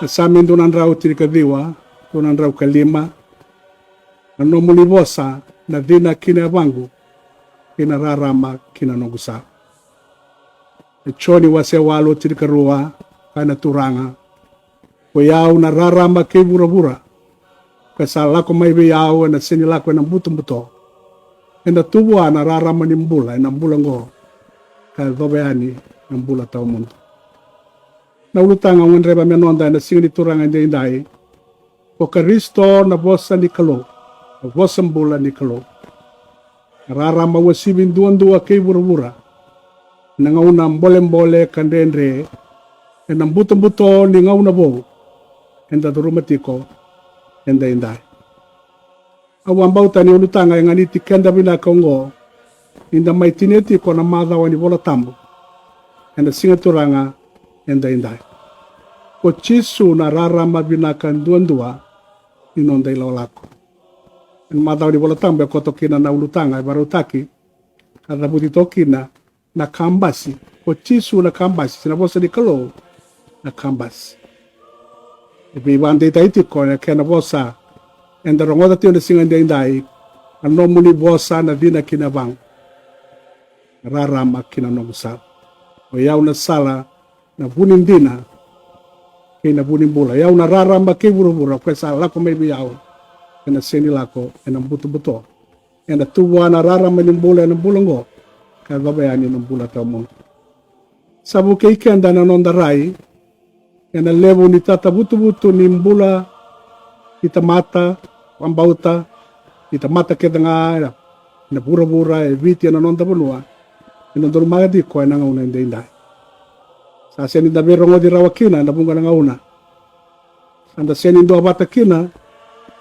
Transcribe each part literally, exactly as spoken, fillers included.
Na Same dua na drau tinikaciwa, dua na drau ka lima. Na nomuni vosa na cina ki na yavaqu, kei na rarama ki na noqu sala. Na Joni wase walu tinikarua, kaya na Turaga: Ko i au na rarama kei vuravura. Ko e sa lako mai vei au ena sega ni lako ena butobuto. Ena tu vua na rarama ni bula ena bula oqo, ka yacova yani na bula tawamudu. Na ulutaga au gadreva me noda ena siga ni Turaga edaidai: Ko Karisito na vosa ni Kalou, na vosa bula ni Kalou. Na rarama uasivi duadua kei vuravura, na gauna bolebole ka dredre, ena butobuto ni gauna vou eda curuma tiko edaidai. Au vakabauta ni ulutaga e ganiti keda vinaka oqo, ni da mai tinia tiko na macawa ni Vola Tabu ena siga Turaga edaidai. Ko Jisu na rarama vinaka duadua ni noda ilakolako. Ena macawa ni Vola Tabu e koto kina na ulutaga e vakarautaki, ka cavuti toka kina na kabasi. Ko Jisu na kabasi, se na vosa ni Kalou na kabasi. E veivakadeitaki tiko ena kena vosa eda rogoca tiko ena siga edaidai: Na nomuni vosa na cina ki na yavaqu, na rarama ki na noqu sala. O i au na sala, na vu ni dina, kei na vu ni bula. O i au na rarama kei vuravura. Ko e sa lako mai vei au ena sega ni lako ena butobuto. Ena tu vua na rarama ni bula ena bula oqo, ka yacova yani na bula tawamudu. Sa vukei keda na noda rai ena levu ni tatavutuvutu ni bula ni tamata, vakabauta, ni tamata kece ga ena vuravura, e Viti, ena noda vanua, ena donumaka tiko ena gauna edaidai. Sa sega ni da veirogoci rawa kina ena vuqa na gauna. Sa da sega ni duavata kina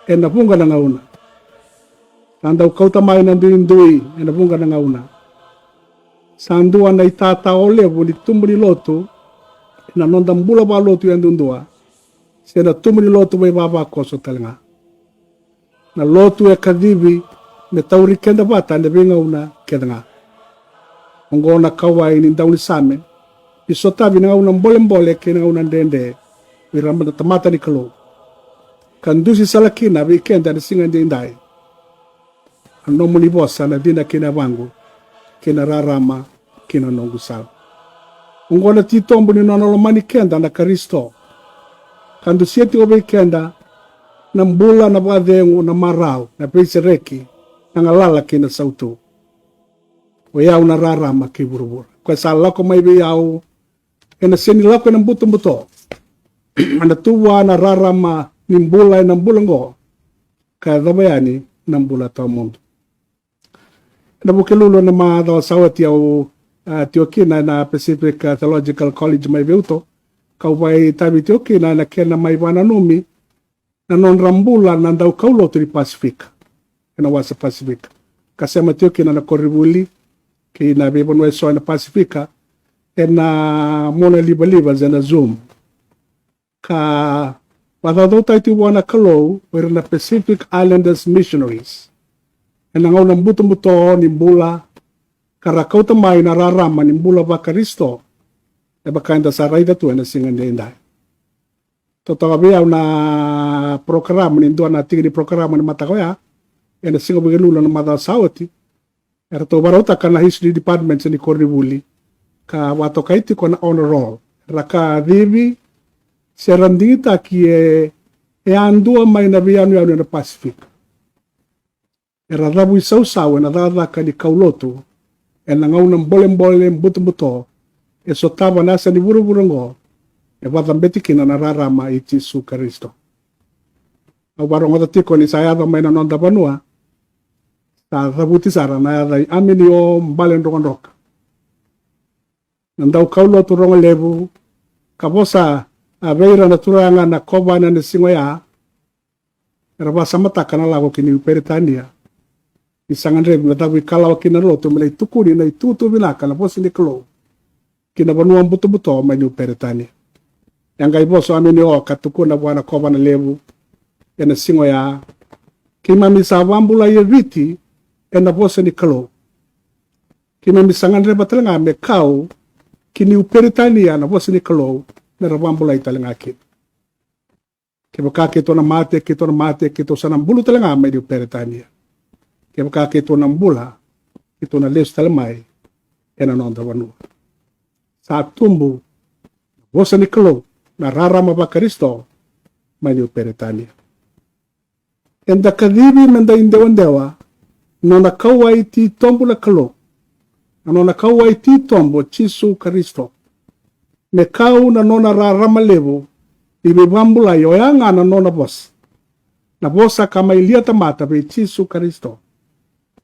ena vuqa na gauna. Sa dau kauta mai na duidui ena vuqa na gauna. Sa dua na itatao levu ni tubu ni lotu ena noda bula vakalotu yadudua, se na tubu ni lotu veivavakoso tale ga. Na lotu e kacivi me tauri keda vata ena veigauna kece ga. Oqo na kauwai ni daunisame ni sotavi na gauna bolebole kei na gauna dredre vei ira na tamata ni Kalou, ka dusi sala kina vei keda ena siga edaidai: Na nomuni vosa na cina ki na yavaqu, kei na rarama ki na noqu sala. Oqo na titobu ni nona lomani keda na Karisito, ka dusia tiko vei keda na bula, na vakacegu, na marau, na veisereki, na galala kei na sautu. O i au na rarama kei vuravura. Ko e sa lako mai vei au ena sega ni lako ena butobuto. Ena tu vua na rarama ni bula ena bula oqo, ka yacova yani na bula tawamudu. Ena Vukelulu ena macawa sa oti au, a, tiko kina ena Pacific, a, Theological College mai Veiuto, kau vakaitavi tiko kina ena kena mai vakananumi na nodra bula na daukaulotu ni Pasifika ena wasa Pasifika, ka sema tiko kina na koronivuli kei na veivanua eso ena Pasifika ena monalivaliva se na Zoom. Ka vakacaucautaki tiko vua na Kalou o ira na Pacific Islanders Missionaries ena gauna butobuto ni bula, ka ra kauta mai na rarama ni bula vaKarisito, e vaka eda sa raica tu ena siga edaidai. Totoka vei au na porokaramu, ni dua na tiki ni porokaramu ena mataka oya, ena Siga Vukelulu na macawa sa oti, eratou vakarautaka na History Department ni koronivuli, ka vakatokai tiko na honor roll. Ra kacivi se ra digitaki e, e yadua mai na veiyanuyanu ena Pasifika. Era cavuisausau ena cakacaka ni kaulotu ena gauna bolebole butobuto e sotava na yasa ni vuravura oqo, e vakacabeti kina na rarama i Jisu Karisito. Au vakarogoca tiko ni sa yaco mai na noda vanua, sa cavuti sara na yaca i Aminio Baledrokadroka. Na daukaulotu rogo levu, ka vosa, a, vei ira na turaga na kovana ena siga oya, era vakasamataka na lako ki Niu Peritania, ni sa gadrevi me cavuikalawa kina na lotu me lai tukuni na itukutuku vinaka, na vosa ni Kalou, ki na vanua butobuto mai Niu Peritania. E a qai vosa o Aminio ka tukuna vua na kovana levu ena siga oya: Keimami sa vakabulai e Viti ena vosa ni Kalou. Keimami sa gadreva tale ga me kau ki Niu Peritania na vosa ni Kalou me ra vakabulai tale ga kina. Kevaka keitou na mate, keitou na mate, keitou sa na bulu tale ga mai Niu Peritania. Kevaka keitou na bula, keitou na lesu tale mai ena noda vanua. Sa tubu na vosa ni Kalou, na rarama vaKarisito mai Niu Peritania. Eda kacivi meda idewadewa na nona kauwai titobu na Kalou, na nona kauwai titobu o Jisu Karisito. Me kau na nona rarama levu ni veivabulai, oya ga na nona vosa. Na vosa ka mai lia tamata vei Jisu Karisito.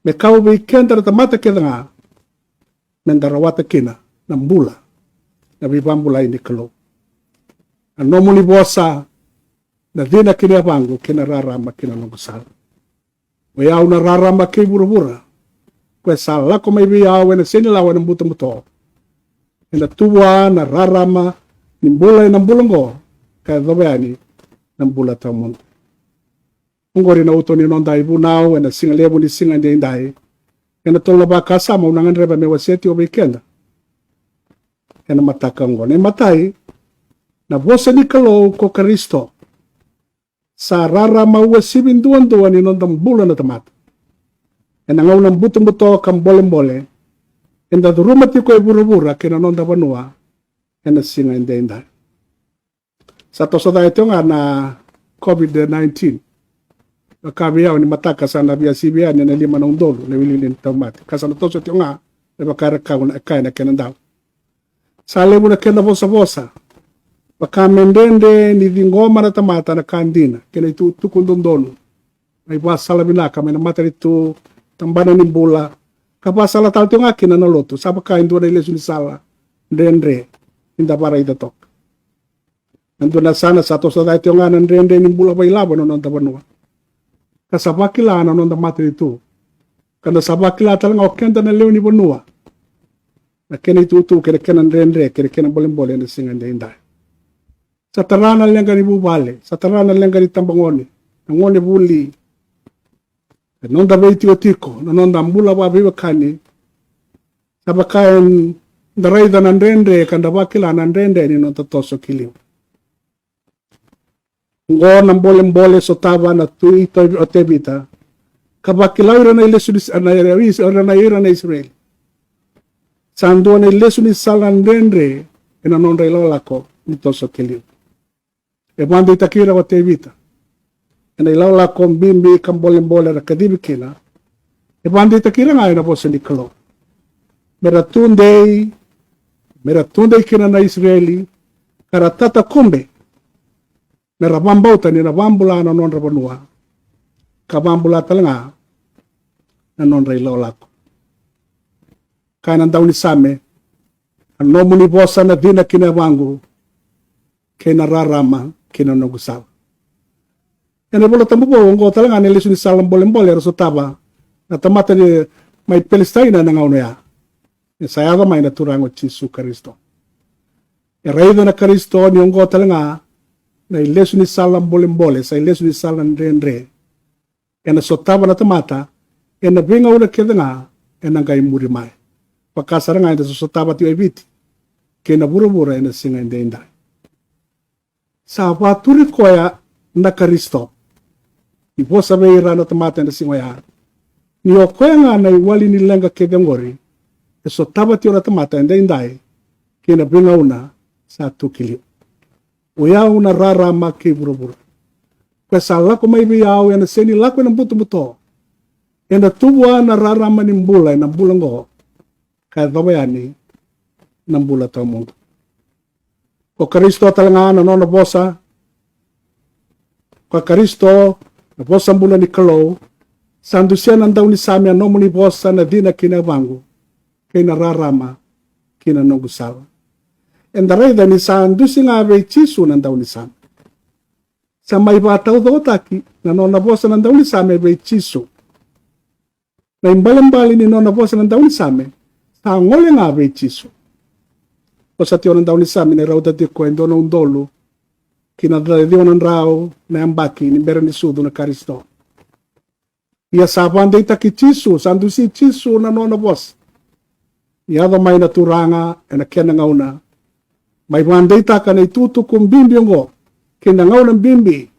Me kau vei keda na tamata kece ga, meda rawata kina na bula, na veivabulai ni Kalou. Na nomuni vosa na cina ki na yavaqu, kei na rarama ki na noqu sala. O i au na rarama kei vuravura. Ko e sa lako mai vei au ena sega ni lawa ena butobuto. Ena tu vua na rarama ni bula ena bula oqo, ka yacova yani na bula tawamudu. Oqori na uto ni noda ivunau ena siga levu ni siga edaidai. Ena tolu na vakasama au na gadreva me wasea tiko vei keda ena mataka oqo. Na imatai, na vosa ni Kalou ko Karisito sa rarama uasivi duadua ni noda bula na tamata. Ena gauna butobuto ka bolebole eda curuma tiko e vuravura kei na noda vanua ena siga edaidai. Sa toso cake tiko ga na COVID nineteen. Vaka vei au ni mataka sa na via sivi yani ena lima na udolu na iwiliwili ni tauvimate. Ka sa na toso tiko ga me vaka era kaya na kena dau. Sa levu na kena vosavosa vaka me dredre ni ciqoma na tamata na ka dina kei na itukutuku dodonu. Na ivakasala vinaka mai na matanitu, tabana ni bula, ka vakasala tale tiko ga kina na lotu. Sa vaka e dua na ilesu ni sala dredre ni da vakaraica toka. Na dua na yasana sa toso cake tiko ga na dredre ni bula vakailavo ena noda vanua. Ka sa vakila na noda matanitu. Ka da sa vakila tale ga o keda na lewe ni vanua na kena itutu kei na kena dredre kei na kena bolebole ena siga edaidai. Sa tara na leqa ni vuvale, sa tara na leqa ni tabagone, na gone vuli. E noda veitikotiko, na noda bula vakaveiwekani. Sa vaka eda raica na dredre ka da vakila na dredre ni noda toso ki liu. Oqo na bolebole sotava na tui o Tevita ka vakila ira na ilesu ni, na, ira na Isireli. Sa dua na ilesu ni sala dredre ena nodra ilakolako ni toso ki liu. E vakadeitaki ira o Tevita ena ilakolako bibi ka bolebole era kacivi kina. E vakadeitaki ira ga ena vosa ni Kalou me ra tudei, me ra tudei kina na Isireli, ka ra tatakube me ra vakabauta ni na vakabula na nodra vanua ka vakabula tale ga na nodra ilakolako. Kaya na daunisame, a nomuni vosa na cina ki na yavaqu, kei na rarama ki na noqu sala. Ena iVola Tabu vou oqo tale ga na ilesu ni sala bolebole era sotava na tamata ni mai Pelesitaina ena gauna oya. E sa yaco mai na Turaga o Jisu Karisito. E raica na Karisito ni oqo tale ga na ilesu ni sala bolebole, sa ilesu ni sala dredre ena sotava na tamata ena veigauna kece ga ena qai muri mai. Vaka sara ga eda sa sotava tiko e Viti kei na vuravura ena siga edaidai. Sa vakaturi koya na Karisito. Ni vosa vei ira na tamata ena siga oya ni o koya ga na iwali ni leqa kece oqori e sotava tiko na tamata edaidai kei na veigauna sa tu ki liu. O i au na rarama kei vuravura. Ko e sa lako mai vei au ena sega ni lako ena butobuto. Ena tu vua na rarama ni bula ena bula oqo ka yacova yani na bula tawamudu. Ko Karisito tale ga na nona vosa. Ko Karisito na vosa bula ni Kalou. Sa dusia na daunisame, a nomuni vosa na cina ki na yavaqu, kei na rarama ki na noqu sala. Eda raica ni sa dusi ga vei Jisu na daunisame. Sa mai vakataucokotaki na nona vosa na daunisame vei Jisu. Na ibalebale ni nona vosa na daunisame sa gole ga vei Jisu. Vosa tiko na daunisame ni rauta tiko e dua na udolu ki na ciwa na drau na yabaki ni bera ni sucu na Karisito. Ia sa vakadeitaki Jisu, sa dusi Jisu na nona vosa. Ni yaco mai na Turaga ena kena gauna, mai vakadeitaka na itukutuku bibi oqo kei na gauna bibi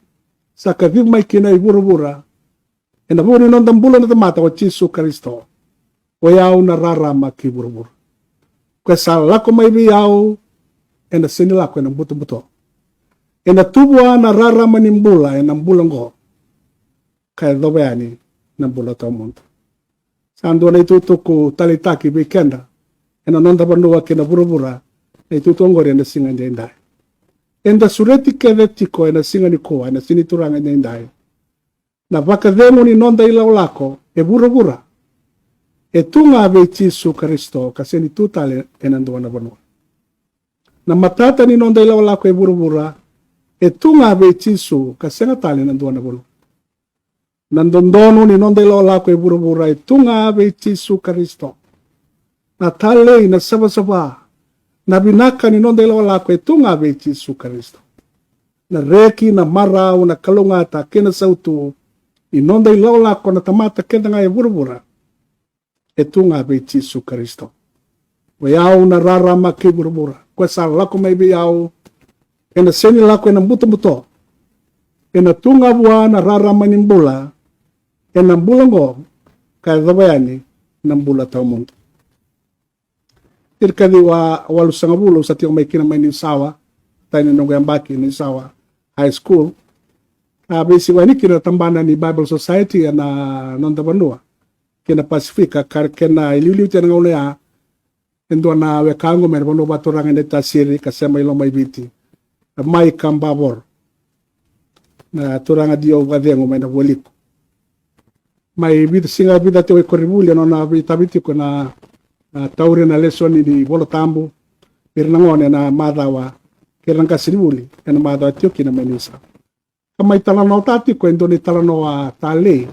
sa kacivi mai kina e vuravura ena vuku ni noda bula na tamata o Jisu Karisito. O i au na rarama kei vuravura. Ko e sa lako mai vei au ena sega ni lako ena butobuto. Ena tu vua na rarama ni bula ena bula oqo, ka yacova yani na bula tawamudu. Sa dua na itukutuku taleitaki vei keda ena noda vanua kei na vuravura, na itukutuku oqori ena siga edaidai. Eda sureti kece tiko ena siga nikua ena siga ni Turaga edaidai. Na vakacegu ni noda ilakolako e vuravura e tu ga vei Jisu Karisito, ka sega ni tu tale ena dua na vanua. Na matata ni noda ilakolako e vuravura e tu ga vei Jisu, ka sega tale ena dua na vanua. Na dodonu ni noda ilakolako e vuravura e tu ga vei Jisu Karisito. Na talei, na savasava, na vinaka ni noda ilakolako e tu ga vei Jisu Karisito. Na reki, na marau, na kalougata kei na sautu ni noda ilakolako na tamata kece ga e vuravura e tu ga vei Jisu Karisito. O i au na rarama kei vuravura. Ko e sa lako mai vei au ena sega ni lako ena butobuto. Ena tu ga vua na rarama ni bula ena bula oqo, ka yacova yani na bula tawamudu. Tini ka ciwa walusagavulu au sa tiko mai kina mai Niusawa, tani noqu yabaki Niusawa High School. A veisiwa yani kina na tabana ni Bible Society ena noda vanua kei na Pasifika, ka kena iliuliu tiko ena gauna ya e dua na wekaqu mai na vanua vakaturaga e Naitasiri ka sema i Lomaiviti, na Maika Bavoro, na turaga dui au vakacegu mai na vualiku. Mai vica, siga vica tiko e koronivuli ena nona veitavi tiko na, na tauri na lesoni ni Vola Tabu vei ira na gone ena macawa kei ira na qasenivuli ena macawa tiko kina mai Niusawa. Ka mai talanoataka tiko e dua na italanoa talei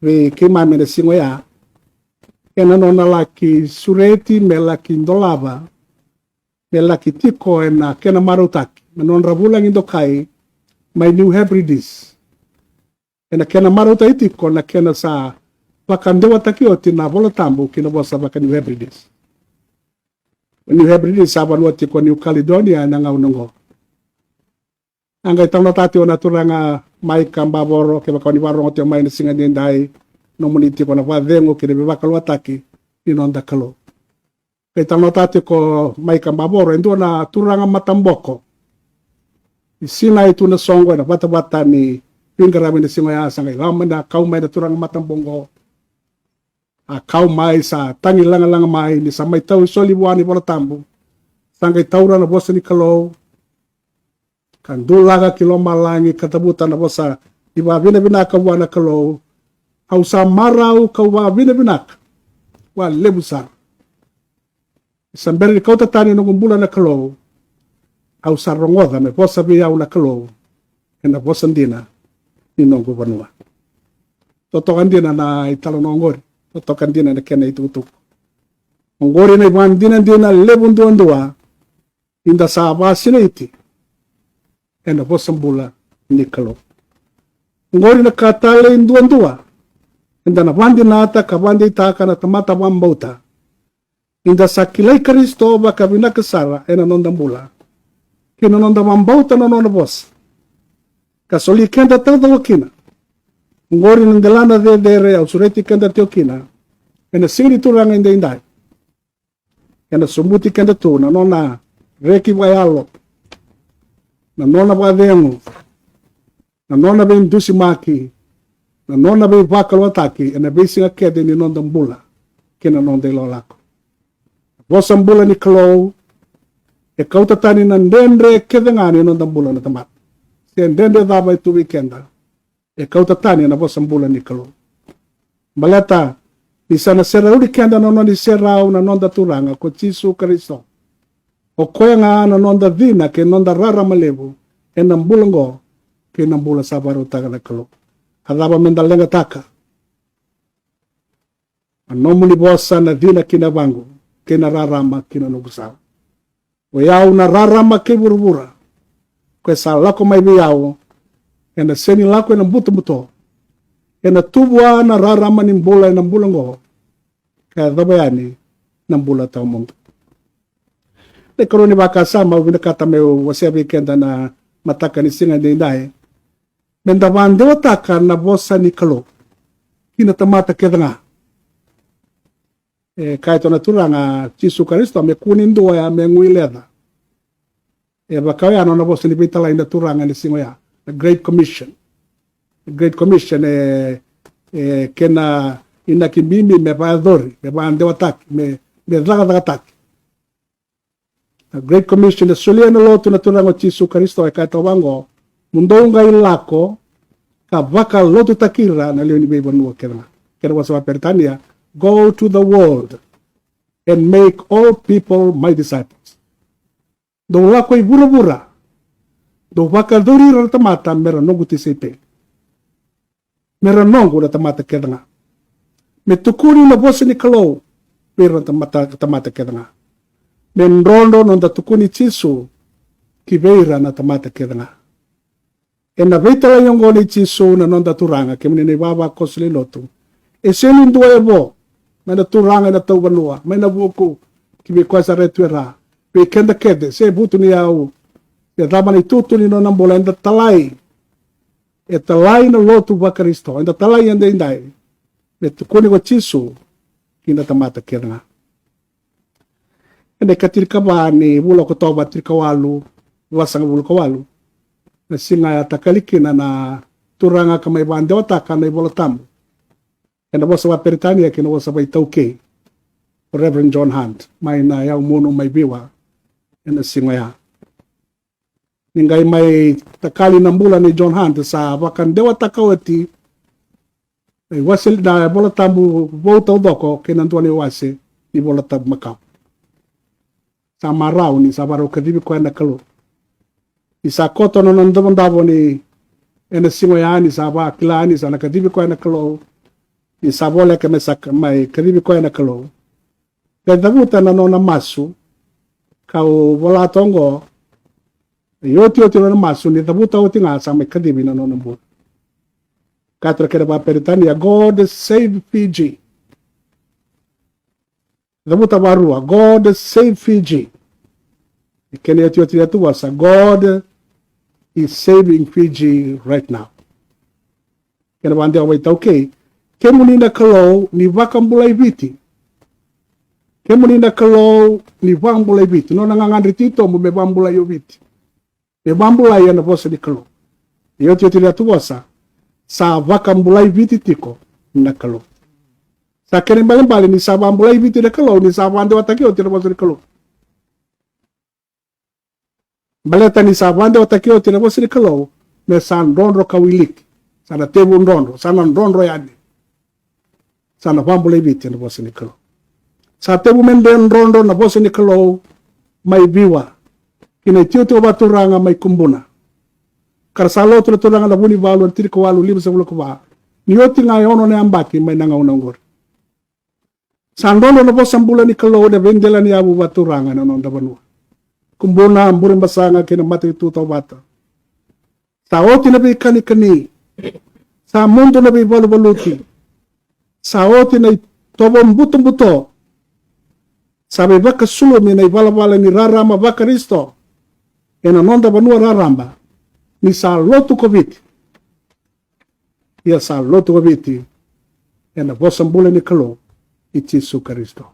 vei keimami ena siga oya, ena nona laki sureti me laki dolava, me laki tiko ena kena marautaki na nodra vulagi dokai mai New Hebrides. Ena kena marautaki tiko na kena sa vakadewataki oti na Vola Tabu ki na vosa vaka-New Hebrides. New Hebrides sa vanua tiko New Caledonia ena gauna oqo. A qai talanoataka tiko na turaga Maika Bavoro, kevaka o ni vakarorogo tiko mai ena siga edaidai, nomuni tiko na vakacegu kei na veivakalougatataki ni noda Kalou. Qai talanoataka tiko Maika Bavoro e dua na turaga mataboko. Ni sinai tu na soqo ena vatavata ni veiqaravi ena siga oya, sa qai lako mai na, kau mai na turaga mataboko. A kau mai sa tagi lagalaga mai ni sa mai tau soli vua na iVola Tabu. Sa qai taura na vosa ni Kalou ka dulaka ki lomalagi ka cavuta na vosa ni vakavinavinaka vua na Kalou. Au sa marau kau vakavinavinaka vakalevu sara. Ni sa bera ni kauta tani na noqu bula na Kalou, au sa rogoca me vosa vei au na Kalou ena vosa dina ni noqu vanua. Totoka dina na italanoa oqori, totoka dina na kena itukutuku. Oqori na ivakadinadina levu duadua ni da sa vakasinaiti ena vosa bula ni Kalou. Oqori na ka talei duadua eda na vakadinata ka vakadeitaka na tamata vakabauta, ni da sa kilai Karisito vakavinaka sara ena noda bula kei na noda vakabauta na nona vosa, ka soli keda taucoko kina. Oqori na delana cecere au sureti keda tiko kina ena siga ni Turaga edaidai. Ena sobuti keda tu na nona reki vakayalo, na nona vakacegu, na nona veidusimaki, na nona veivakalougatataki ena veisiga kece ni noda bula kei na noda ilakolako. Na vosa bula ni Kalou e kauta tani na dredre kece ga ni noda bula na tamata. Se dredre cava e tu vei keda, e kauta tani ena vosa bula ni Kalou. Baleta ni sa na serauni keda na nona iserau na noda Turaga ko Jisu Karisito. O koya ga na noda cina kei na noda rarama levu ena bula oqo kei na bula sa vakarautaka na Kalou. A cava meda leqataka? A nomuni vosa na cina ki na yavaqu, kei na rarama ki na noqu sala. O i au na rarama kei vuravura. Ko e sa lako mai vei au ena sega ni lako ena butobuto. Ena tu vua na rarama ni bula ena bula oqo, ka yacova yani na bula tawamudu. Na ikarua ni vakasama au vinakata meu wasea vei keda na mataka ni siga edaidai, me da vakadewataka na vosa ni Kalou ki na tamata kece ga. E kaya tu na Turaga Jisu Karisito me kua ni dua ya me guileca. E vaka oya na nona vosa ni veitalai na Turaga ena siga oya, na Great Commission. Great Commission, e, e kena inaki bibi me vakayacori, me vakadewataki, me, me cakacakataki. Na Great Commission e solia na lotu na Turaga o Jisu Karisito e kaya tu vaqo, mo dou qai lako ka vakalotutaki ira na lewe ni veivanua kece ga. Kena vosa vakaperitania, go to the world and make all people my disciples. Dou lako i vuravura, dou vakayacori ira na tamata me ra noqu tisaipeli. Me ra noqu na tamata kece ga. Me tukuni na vosa ni Kalou vei ira na tamata, tamata kece ga. Me drodro na noda tukuni Jisu ki vei ira na tamata kece ga. Ena veitalai oqo nei Jisu na noda Turaga, kemuni na ivavakoso lewe ni lotu. E sega ni dua e vo mai na turaga ena tauvanua, mai na vuku, ki vei koya sara e tu e ra. Vei keda kece, se vutuniyau, se cava na itutu ni nona bula, eda talai. E talai na lotu vaKarisito, eda talai edaidai me tukuni ko Jisu ki na tamata kece ga. Ena ikatinikava ni vula o Okotova, tinikawalu vasagavulu ka walu, na siga e a takali kina na Turaga ka mai vakadewataka na iVola Tabu ena vosa vakaperitania kei na vosa vakaitaukei, o Reverend John Hunt, mai na Yaumunu mai Viwa, ena siga oya. Ni qai mai takali na bula nei John Hunt, sa vakadewataka oti na iwase ni iVola Tabu vou taucoko kei na dua na iwase ni iVola Tabu makawa. Sa marau ni sa vakarau kacivi koya na Kalou. Ni sa koto na nona davodavo ni ena siga oya, ni sa vakila ni sa na kacivi koya na Kalou, ni sa voleka me sa ka-, mai kacivi koya na Kalou. Qai cavuta na nona masu, kau vola toka oqo, iotioti na nona masu, ni cavuta oti ga sa mai kacivi na nona bula. Kaya tu na kena vakaperitania, God save Fiji. Cavuta vakarua, God save Fiji. Kena iotioti na yatuvosa, God is saving Fiji right now. Kena vakadewa vakaitaukei, kemuni na Kalou ni vakabulai Viti. Kemuni na Kalou ni vakabulai Viti. Nona gagadre titobu me vakabulai o Viti. Me vakabulai ena vosa ni Kalou. Iotioti na yatuvosa, sa vakabulai Viti tiko na Kalou. Sa kena ibalebale ni sa vakabulai Viti na Kalou, ni sa vakadewataki oti na vosa ni Kalou. Baleta ni sa vakadewataki oti na vosa ni Kalou, me sa drodro ka wiliki. Sa na tevu drodro, sa na drodro yani. Sa na vakabulai Viti na vosa ni Kalou. Sa tevu me drodro na vosa ni Kalou mai Viwa, ki na itikotiko vakaturaga mai Kubuna. Ka ra sa lotu na turaga na Vunivalu ena tinikawalu limasagavulu ka va, ni oti ga e ono na yabaki mai na gauna oqori. Sa drodro na vosa bula ni Kalou ena veidelaniyavu vakaturaga ena noda vanua. Kubuna, Burebasaga kei na matanitu tauvata. Sa oti na veikanikani. Sa mudu na veivaluvaluti. Sa oti na itovo butobuto. Sa veivakasulumi na ivalavala ni rarama vaKarisito ena noda vanua raraba, ni sa lotu ko Viti. Ia sa lotu ko Viti ena vosa bula ni Kalou i Jisu Karisito.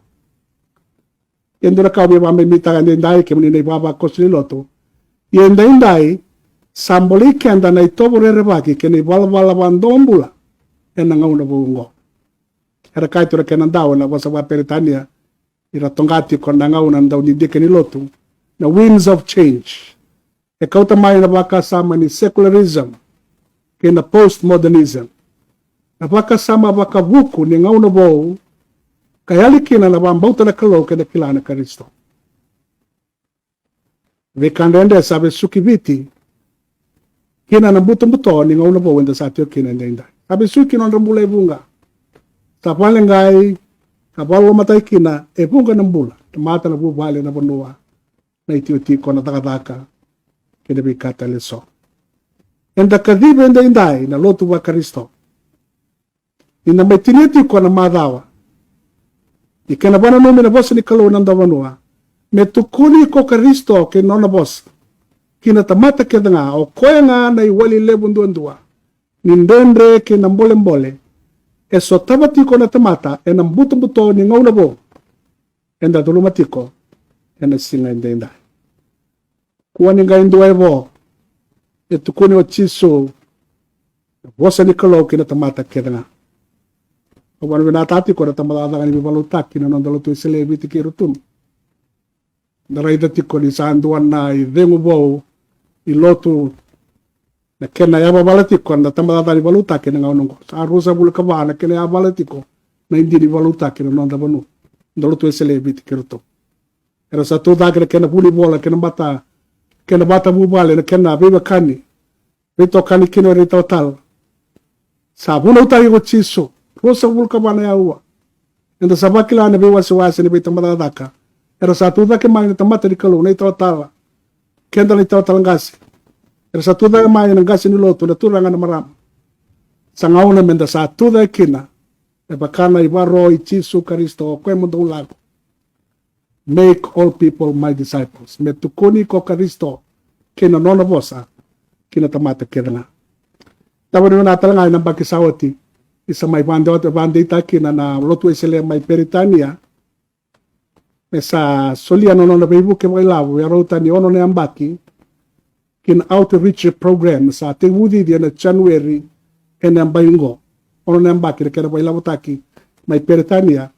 Ia dua na ka au via vakamaimitaka edaidai, kemuni na ivavakoso ni lotu. Ia edaidai sa bolei keda na itovo rerevaki kei na ivalavala vakadomobula ena gauna vou oqo. Era kaya tu na kena dau ena vosa vakaperitania, ira toqa tiko na gauna na dau didike ni lotu, na winds of change. E kauta mai na vakasama ni secularism kei na postmodernism. Na vakasama vakavuku ni gauna vou, ka yali kina na vakabauta na Kalou kei na kila na Karisito. Veika dredre sa vesuki Viti kina na butobuto ni gauna vou eda sa tiko kina edaidai. Sa vesuki nodra bula e vuqa. Sa vakaleqai ka vakalolomataki kina e vuqa na bula, na tamata, na vuvale, na vanua, na itikotiko, na cakacaka kei na veika tale eso. Eda kaciva edaidai na lotu vaKarisito. Ni da mai tinia tiko na macawa, ni kena vakananumi na vosa ni Kalou ena noda vanua, me tukuni ko Karisito kei na nona vosa ki na tamata kece ga, o koya ga na iwali levu duadua. ni dredre kei na bolebole e sotava tiko na tamata ena butobuto ni gauna vou eda culuma tiko ena siga edaidai. Kua ni qai dua e vo, e tukuni o Jisu, na vosa ni Kalou ki na tamata kece ga. Au vanavinata tiko na tabacakacaka ni veivakalotutaki na noda lotu Wesele e Viti kei Rotuma. Da raica tiko ni sa dua na icegu vou ni lotu na kena yavavala tiko na tabacakacaka ni veivakalotutaki na gauna oqo. Sa ruasagavulu ka va na kena yavavala tiko na idini ni veivakalotutaki na noda vanua, noda lotu Wesele e Viti kei Rotuma. Era sa tucake na kena vunivola, kena mata, kena matavuvale, na kena veiwekani, veitokani kina o ira na italatala. Sa vunautaki ko Jisu, ruasagavulu ka va na aua. Eda sa vakila na veiwasewase ni veitabacakacaka. Era sa tucake mai na tamata ni Kalou, na italatala, keda na italatala qase. Era sa tucake mai na qase ni lotu, na turaga, na marama. Sa gauna meda sa tucake kina, me vaka na ivaro i Jisu Karisito, o koya mo dou lako. Make all people my disciples. Me tukuni ko Karisito kei na nona vosa ki na tamata kece ga. Tava ni vuna tale ga ena yabaki sa oti, ni sa mai vade-, vadeitaki kina na lotu Wesele mai Peritania, me sa solia na nona veivuke vakailavo, e rauta ni ono na yabaki, kina outreach program sa tekivu cici ena January ena yabaki oqo. Ono na yabaki na kena vakailavotaki mai Peritania,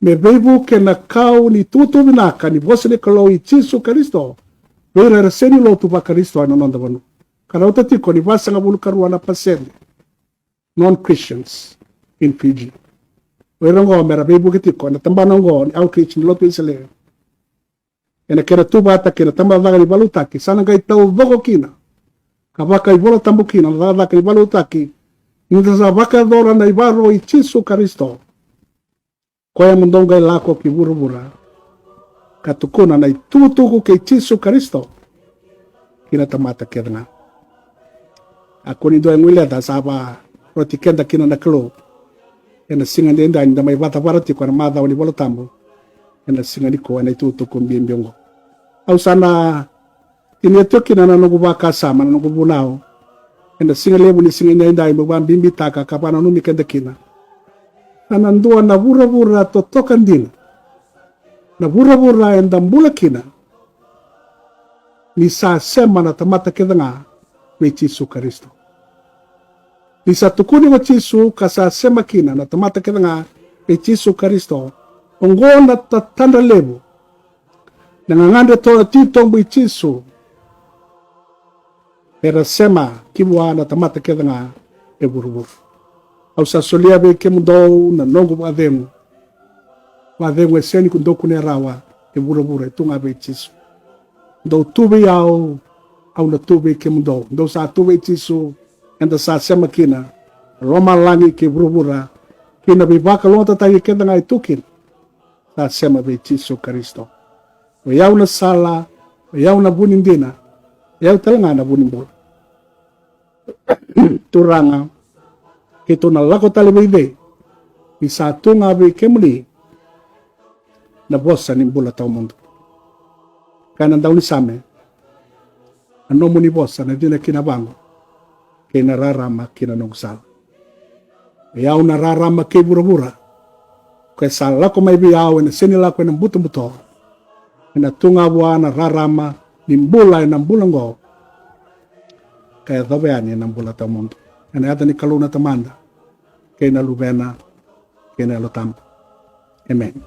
me veivuke na kau ni tukutuku vinaka ni vosa ni Kalou i Jisu Karisito vei ira era sega ni lotu vaKarisito ena noda vanua. Ka rauta tiko ni vasagavulu ka rua na pasede non-Christians in Fiji. O ira oqo mera veivuke tiko ena tabana oqo ni outreach ni lotu Wesele. Ena kena tu vata kei na tabacakacaka ni veivakalotutaki, sa na qai taucoko kina ka vakaivolatabu kina na cakacaka ni veivakalotutaki, ni da sa vakayacora na ivaro i Jisu Karisito. Koya mo dou qai lako ki vuravura ka tukuna na itukutuku kei Jisu Karisito ki na tamata kece ga. A kua ni dua e guileca, sa vakaroti keda kina na Kalou ena siga edaidai ni da mai vakacavara tiko ena macawa ni Vola Tabu ena siga nikua ena itukutuku bibi oqo. Au sa na tinia tiko kina na noqu vakasama, na noqu vunau ena siga levu ni siga edaidai, meu vakabibitaka ka vakananumi keda kina. Sa na dua na vuravura totoka dina, na vuravura eda bula kina, ni sa sema na tamata kece ga vei Jisu Karisito. Ni sa tukuni ko Jisu ka sa sema kina na tamata kece ga vei Jisu Karisito, oqo na tatadra levu, na gagadre to-, titobu i Jisu, era sema ki vua na tamata kece ga e vuravura. Au sa solia vei kemudou na noqu vakacegu. Vakacegu e sega ni dou kunea rawa e vuravura, e tu ga vei Jisu. Dou tu vei au, au na tu vei kemudou. Dou sa tu vei Jisu, eda sa sema kina, lomalagi kei vuravura, kei na veivakalougatataki kece ga e tu kina. Sa sema vei Jisu Karisito. O i au na sala, o i au na vu ni dina, o i au tale ga na vu ni bula. Turaga, keitou na lako tale vei cei, ni sa tu ga vei kemuni na vosa ni bula tawamudu? Kaya na daunisame, na nomuni vosa na cina ki na vaqo, kei na rarama ki na noqu sala. O i au na rarama kei vuravura. Ko e sa lako mai vei au ena sega ni lako ena butobuto. Ena tu ga vua na rarama ni bula ena bula oqo, ka yacova yani ena bula tawamudu. Ena yaca ni Kalou na Tamada, kei na Luvena, kei na Yalo Tabu. Emeni.